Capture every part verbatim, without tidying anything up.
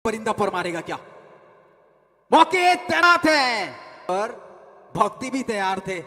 परिंदा पर मारेगा क्या? मौके तैनात है और भक्ति भी तैयार थे।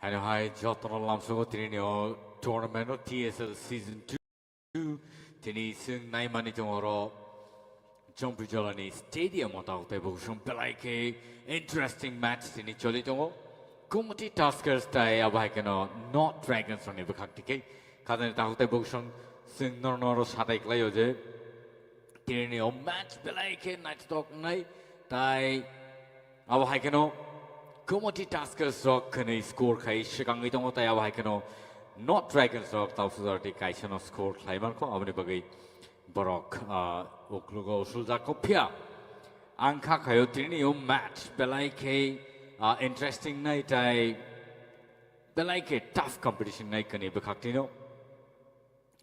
Haino hai jotono lamsogo tini o tournament o T S L season two. Tini chwng naimani tongo oro Jompuijolani stadium o tabuk tei bukhuksong belai khe interesting match tini choli tongo. Kumoti Tuskers tai abo hai kheno North Dragons rokni bwkhak tikhe khajani tabuk tei bukhuksong chwng norno oro satai khlaio je tini o match belai khe naithotok wngnai tai abo hai kheno Kumoti Tuskers rok khwnwi score khai swkangwi tongo, tai abo hai kheno North Dragons rok Tausujara tei kaisano score khlai mankho, aboni bagwi borok, ah, uklogo usuljak kho phiya. Ang kha khaio tini o match belai khe, ah, interesting nai tai belai khe tough competition nai kwnwi bwkhak tino.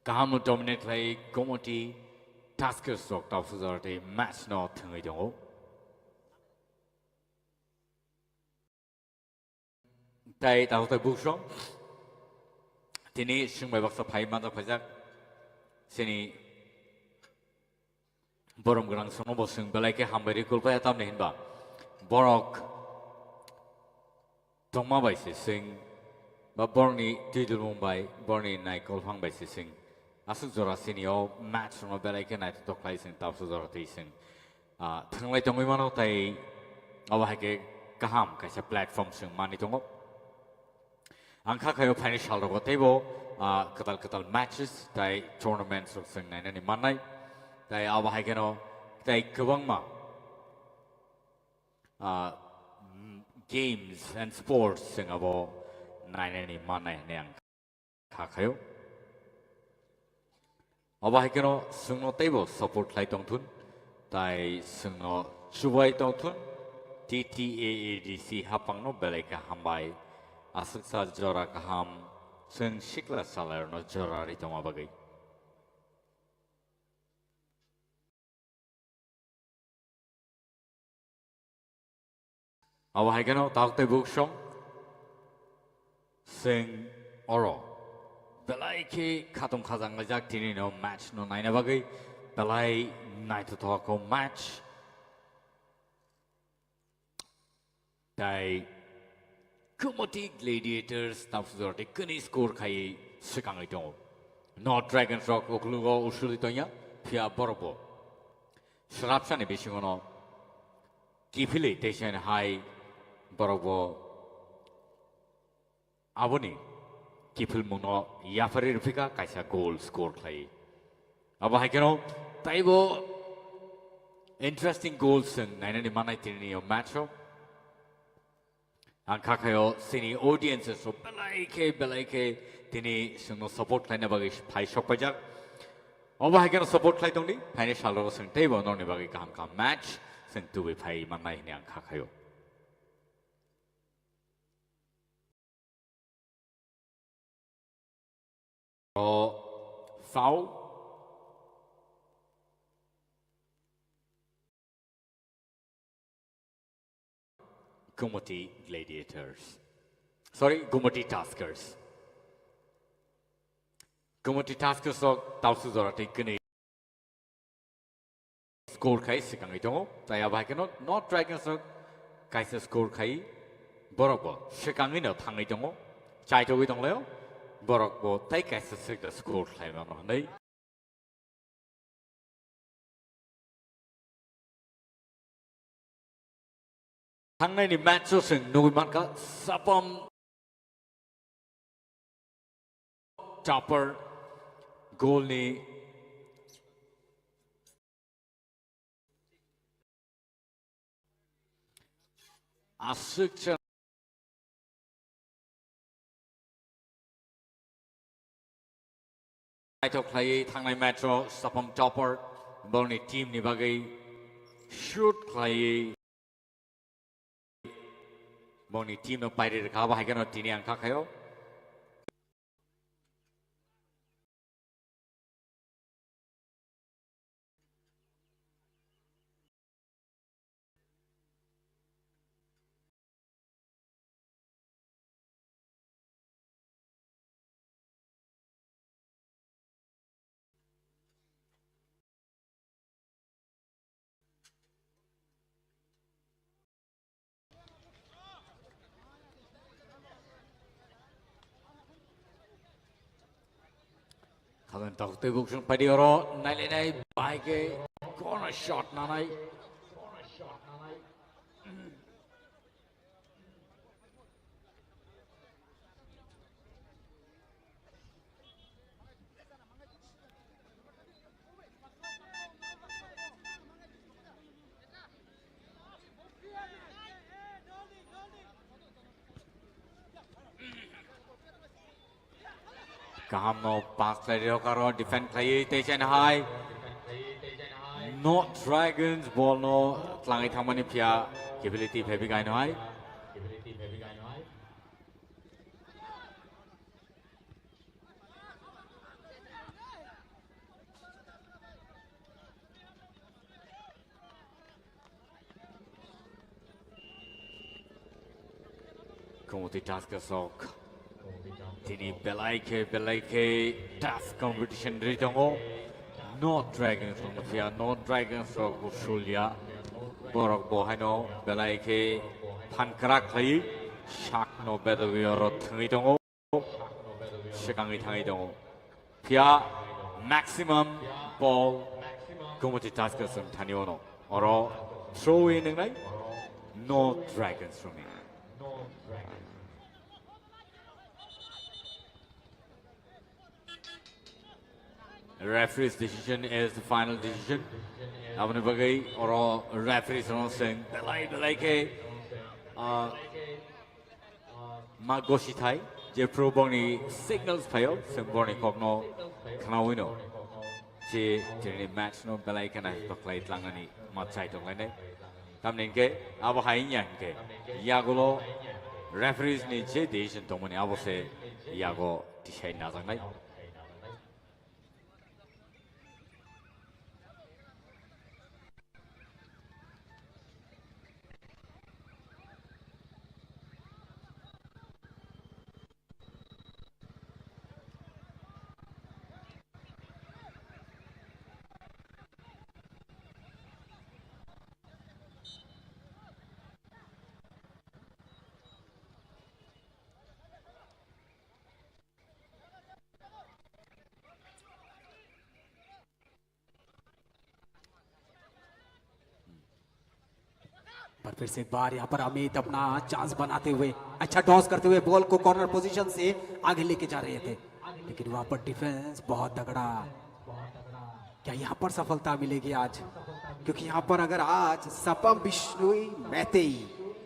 Kaham no dominate khlai Kumoti Tuskers rok Tausujara tei match no thwngwi tongo. Tai tabuk tai bukhuksong tini chwng bai baksa phai manjak phaijak chini borom gwnang songno bo chwng belai khe hambai rwi kulpaya, tamni hinba borok tongma bai se chwng ba borokni twi dulmung bai borokni naikolphang bai se chwng aswk jora chini o match rokno belai khe naithotok khlai chwng tabuk jora twi chwng ah, thwnglai tongwi mano, tai abo hai khe kaham kaisa platform chwng manwi tongo. Ang kha khaio phaini salrogo teibo, ah, kwtal kwtal matches tai tournaments rok chwng nainani mannai. Tai abo hai kheno tai kwbangma, ah, games and sports chwng abo nainani mannai hinwi ang kha khaio. Abo hai kheno chwngno teibo support khlai tongthun, tai chwngno chubai tongthun, T T A A D C hapangno belai khe hambai. Aswksa jora kaham chwng sikla chalairokno jora ri tongma bagwi. Abo hai kheno tabuk tei bukhuksong chwng oro belai khe khatung khajang laijak tini no match no naina bagwi belai naithothok o match. Tai Kumoti Gladiators tabuk jora tei kwnwi score khai swkangwi tongo. North Dragons rok uklogo usuli tongya, phiya borok bo srapsani bisingo no kiphilwi teisa hai borok bo aboni kiphilmungno yapharwi rwphika kaisa goal score khlai. Abo hai kheno taibo interesting goals chwng nainani manai tini o match o. Ang kha khaio chini audiences rok belai khe belai khe tini chwngno support khlaina bagwi phai sok paijak. Obo hai kheno support khlai tongdi, phaini salrogo chwng teibo norokni bagwi kaham kaham match chwng tubui phai mannai hwnwi ang kha khaio. O foul. Kumoti Gladiators. Sorry, Kumoti Tuskers. Kumoti Tuskers rok tabuk jora tei kwnwi Score khai swkangwi tongo. Tai abo hai kheno North Dragons rok kaisa score khai borok bo swkangwi no thangwi tongo. Chaithogwi tonglaio. Borok bo tai kaisa swkda score khlai mano hwnwi. Thangnaini match o chwng nugwi mankha Sapam Topper goal ni aswk cha naithok khlaiwi thangnai match o Sapam Topper bongni team ni bagwi shoot khlaiwi bongni team no pairi rwkha, abo hai kheno tini ang kha khaio. Khaben tok tei buksong padi oro nailainai bai khe corner shot nanai. Kaham no pass lai rok aro defend khlaiwi tei chaina hai. North Dragons ball no tlangwi thangmani phiya ability phaibwi kaino hai. Kumoti Tuskers rok tini belai khe, belai khe tough competition ri tongo. North Dragons rok no phiya, North Dragons rok bo sulya. Borok bo haino belai khe phan kwrak khlaiwi sakno bedogwi oro thwngwi tongo. Swkangwi thangwi tongo. Phiya maximum ball Kumoti Tuskers wng thani ono. Oro throw in wngnai North Dragons rokni. Referee's decision is the final decision. Aboni bagwi oro referees no swng belai belai khe, ah, ma gosi thai, jephru bongni signals phaio, chwng borni kokno khnaui no. Je, jeni match no belai khena toklai tlangani ma chai toklainai. Tamni hwnkhe abo hai wngya hwnkhe yagulo referees ni je decision tongmani abo se yago tisai najaknai. पर फिर से एक बार यहाँ पर अमित अपना चांस बनाते हुए, अच्छा टॉस करते हुए बॉल को कॉर्नर पोजीशन से आगे लेके जा रहे थे, लेकिन वहां पर डिफेंस बहुत तगड़ा। क्या यहाँ पर सफलता मिलेगी आज? क्योंकि यहाँ पर अगर आज सपम बिश्नोई मैतेई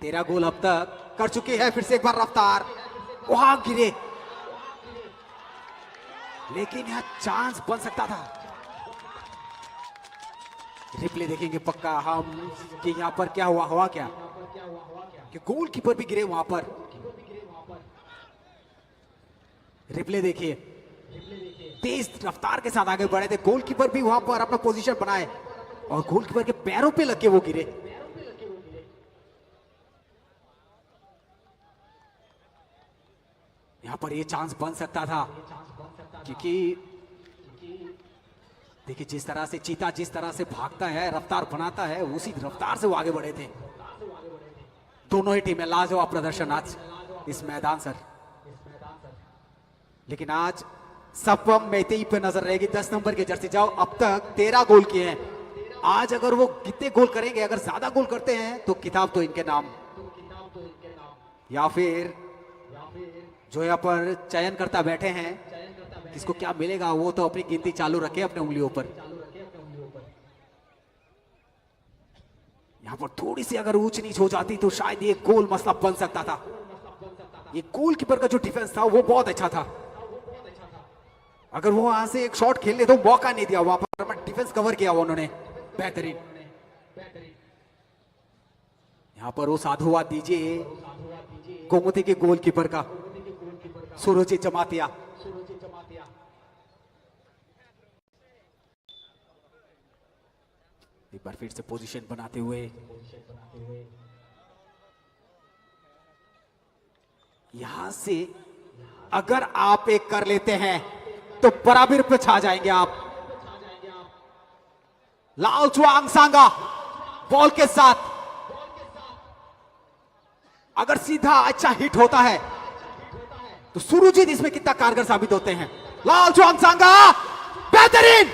तेरह गोल अब तक कर चुके हैं, फिर से एक बार रफ्तार, वहां गिरे, लेकिन यहाँ चांस बन सकता था। रिप्ले देखेंगे पक्का हम कि यहाँ पर क्या हुआ, हुआ क्या, कि गोलकीपर भी गिरे वहां पर। रिप्ले देखिए, तेज रफ्तार के साथ आगे बढ़े थे, गोलकीपर भी वहां पर अपना पोजीशन बनाए और गोलकीपर के पैरों पे लग के वो गिरे। यहाँ पर ये चांस बन सकता था, क्योंकि देखिए, जिस तरह से चीता जिस तरह से भागता है, रफ्तार बनाता है, उसी रफ्तार से वो आगे बढ़े थे। दोनों ही टीमें लाजवाब प्रदर्शन आज इस मैदान, सर। लेकिन आज सपम मेतेई पे नजर रहेगी, दस नंबर के जर्सी। जाओ, अब तक तेरह गोल किए हैं। आज अगर वो कितने गोल करेंगे, अगर ज्यादा गोल करते हैं तो किताब तो इनके नाम, या फिर जो यहाँ पर चयनकर्ता बैठे हैं, किसको क्या मिलेगा, वो तो अपनी गिनती चालू रखे अपने उंगलियों पर। यहाँ पर थोड़ी सी अगर ऊंच नीच हो जाती तो शायद ये गोल मसला बन सकता था। ये गोलकीपर का जो डिफेंस था, वो बहुत अच्छा था। अगर वो वहां से एक शॉट खेलने तो मौका नहीं दिया वहां पर, डिफेंस कवर किया उन्होंने बेहतरीन। यहाँ पर वो साधुवाद दीजिए गोमती के गोलकीपर का, सुरुचि जमातिया। एक बार फिर से पोजीशन बनाते हुए, यहाँ से अगर आप एक कर लेते हैं तो बराबर पे छा जाएंगे आप। लालचुआंग सांगा बॉल के साथ, अगर सीधा अच्छा हिट होता है तो सुरुजीत इसमें कितना कारगर साबित होते हैं। लालचुआंग सांगा, बेहतरीन।